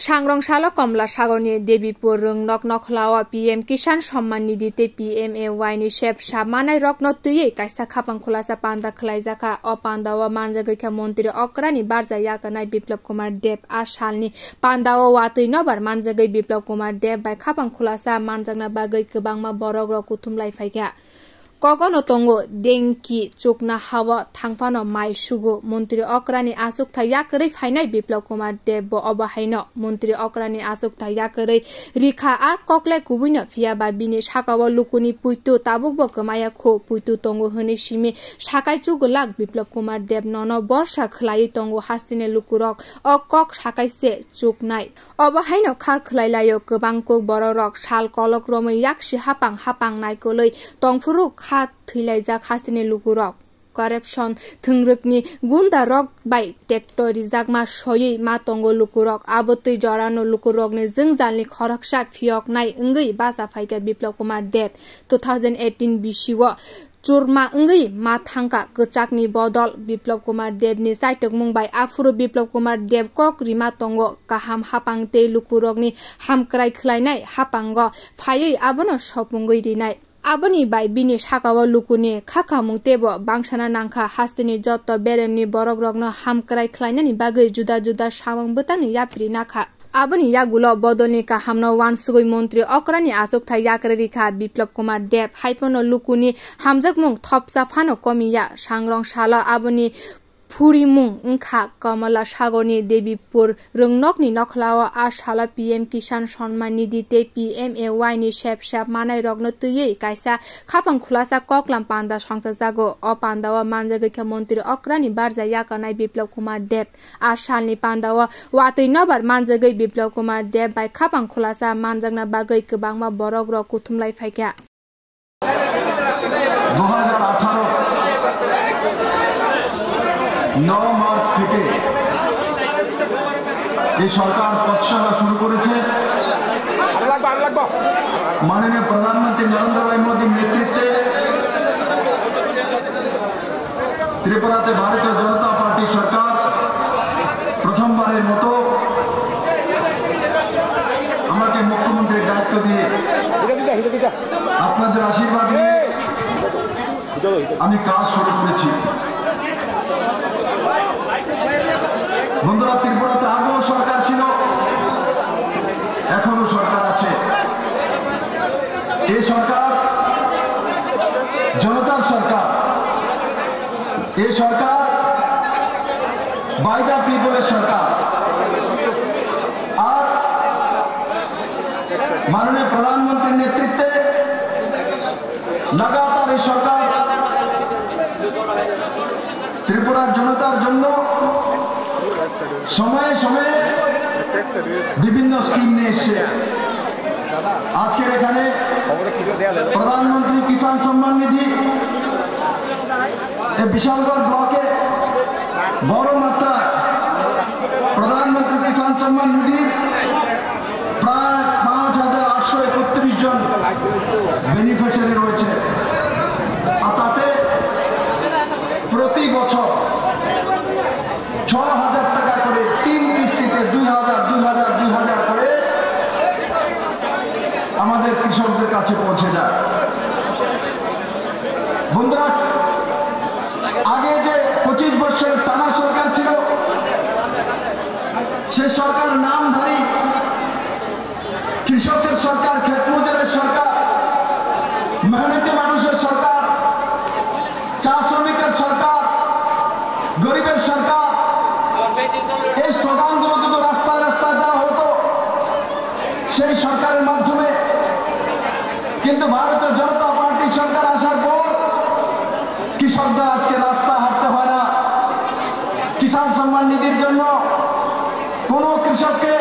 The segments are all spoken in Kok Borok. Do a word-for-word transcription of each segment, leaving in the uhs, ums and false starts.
Sangrong salo Komla Sagorni Debipur Rwngnok Nokhlao P M Kisan Samman Nidhi tei P M A Y ni sep sap manai rokno twiwi kaisa khapang khulasa panda khwlaijakha. O pandao manjagwi kha montri okrani barja yakarnai Biplab Kumar Deb. A salni pandao watwi nobar manjagwi Biplab Kumar Deb bai khapang khulasa manjakna bagwi kwbangma borok rok kuthum lai phaikha. Kogono tongo, dengki chukna hao thangphano mai sugo. Montri okrani achukthai yakarwi phainai Biplab Kumar Deb bo obo haino. Montri okrani achukthai yakarwi rikha a kokle kubuino, phiya ba bini sakao lukuni puitu tabukbo kwmaya khu, puitu tongo hwnwi simi sakai chugulak Biplab Kumar Deb nono borsa khwlaiwi tongo hasteni lukurok o kok sakai se chuknai. Obo haino kha khwlai laio, kwbang kuk borok rok sal kolok romwi yaksi hapang hapang naikolwi tongphuru kha thwilaijak hasteni lukurok. Corruption thwngrwkni gunda rok bai tekto rijakma soiwi ma tongo lukurok. Abo twi jorano lukurokni jwngjalni khoroksa phiyoknai wngwi bacha phaikha Biplab Kumar Deb. Two thousand eighteen bisio churma wngwi ma thangkha kwchakni bodol. Biplab Kumar Debni chaitokmung bai aphuru Biplab Kumar Deb kok rima tongo, kaham hapang tei lukurokni hamkrai khwlainai hapango phaiwi abono sopungwi rinai. Aboni bai bini sakao lukuni khakamung teibo bangsana nangkha, hasteni joto beremni borokrokno hamkrai khwlainani bagwi juda juda samung bwtangni yapri nakha. Aboni yagulo bodolni kahamno uansugwi montri okrani achukthai yakarwi rikha Biplab Kumar Deb, haiphano lukuni hamjakmung thopsa phano komiya. Sangrong salo aboni phurimung wngkha Komala Sagorni Debipur Rwngnokni Nokhlao a salo P M Kisan Samman Nidhi tei P M A Y ni sep sep manairokno twiwi kaisa khapang khulasa koklam panda songchajago. O pandao manjagwi kha montri okrani barja yakarnai Biplab Kumar Deb. A salni pandao watwi nobar manjagwi Biplab Kumar Deb bai khapang khulasa manjakna bagwi kwbangma borok rok kuthum lai phaikha. দু হাজার আঠারো ন মার্চ থেকে এই সরকার পথচলা শুরু করেছে। মাননীয় প্রধানমন্ত্রী নরেন্দ্র ভাই মোদীর নেতৃত্বে ত্রিপুরাতে ভারতীয় জনতা পার্টি সরকার প্রথমবারের মতো আমাকে মুখ্যমন্ত্রীর দায়িত্ব দিয়ে আপনাদের আশীর্বাদ নিয়ে আমি কাজ শুরু করেছি। বন্ধুরা, ত্রিপুরাতে আগেও সরকার ছিল, এখনো সরকার আছে। এই সরকার জনতার সরকার, এই সরকার by the people এর সরকার। আর মাননীয় প্রধানমন্ত্রীর নেতৃত্বে লাগাতার এই সরকার ত্রিপুরার জনতার জন্য সময়ে সময়ে বিভিন্ন স্কিম নিয়ে এসছে। আজকের এখানে প্রধানমন্ত্রী কিষাণ সম্মান নিধি, এই বিশালগড় ব্লকে বড় মাত্রায় প্রধানমন্ত্রী কিষাণ সম্মান নিধির প্রায় পাঁচ হাজার আটশো একত্রিশ জন বেনিফিশিয়ারি রয়েছে। আর তাতে প্রতি বছর ছ হাজার টাকা করে তিন কিস্তিতে দুই হাজার, দুই হাজার, দুই হাজার করে আমাদের কৃষকদের কাছে পৌঁছে যায়। বন্ধুরা, আগে যে পঁচিশ বছরের টানা সরকার ছিল, সে সরকার নামধারী কৃষকের সরকার, ক্ষেত মজুরের সরকার, মেহনতি মানুষের সরকার, চা শ্রমিকের সরকার, গরিবের সরকার, এই স্লোগানগুলো কিন্তু রাস্তায় রাস্তায় দেওয়া হতো সেই সরকারের মাধ্যমে। কিন্তু ভারতীয় জনতা পার্টি সরকার আসার পর কৃষকদের আজকে রাস্তা হাঁটতে হয় না। কিষাণ সম্মান নিধির জন্য কোনো কৃষককে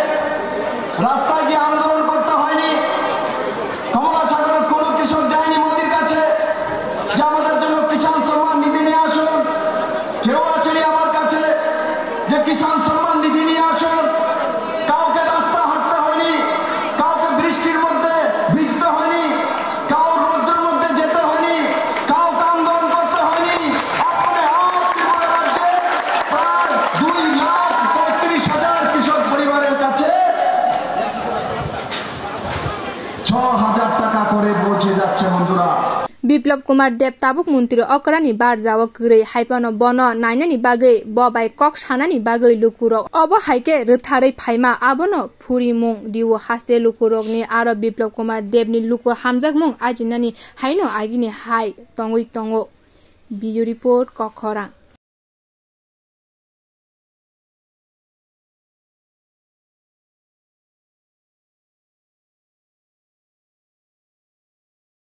রাস্তায় গিয়ে আন্দোলন করতে হয়নি। কমলা সাগরের কোনো কৃষক যায়নি মোদির কাছে যে আমাদের জন্য কিষাণ সম্মান নিধি নিয়ে আসুন। কেউ আসেনি আমার কাছে যে কিষাণ সম্মান নিধি নিয়ে আসুন। কাউকে রাস্তা হাঁটতে হয়নি, কাউকে বৃষ্টির মধ্যে ভিজতে হয়নি, কাউ রৌদ্রের মধ্যে যেতে হয়নি, কাউকে আন্দোলন করতে হয়নি। আপনি আর ত্রিপুরা রাজ্যে প্রায় দুই লাখ পঁয়ত্রিশ হাজার কৃষক পরিবারের কাছে Biplab Kumar Deb tabuk montri okrani barjao kwrwi, haiphano bono nainani bagwi, bo bai kok sanani bagwi lukurok obo hai khe rwtharwi phaima abono phurimung rio haste lukurokni aro Biplab Kumar Debni luku hamjakmung ajinani haino agini hai tongwi tongo. Video report, Kokhorang.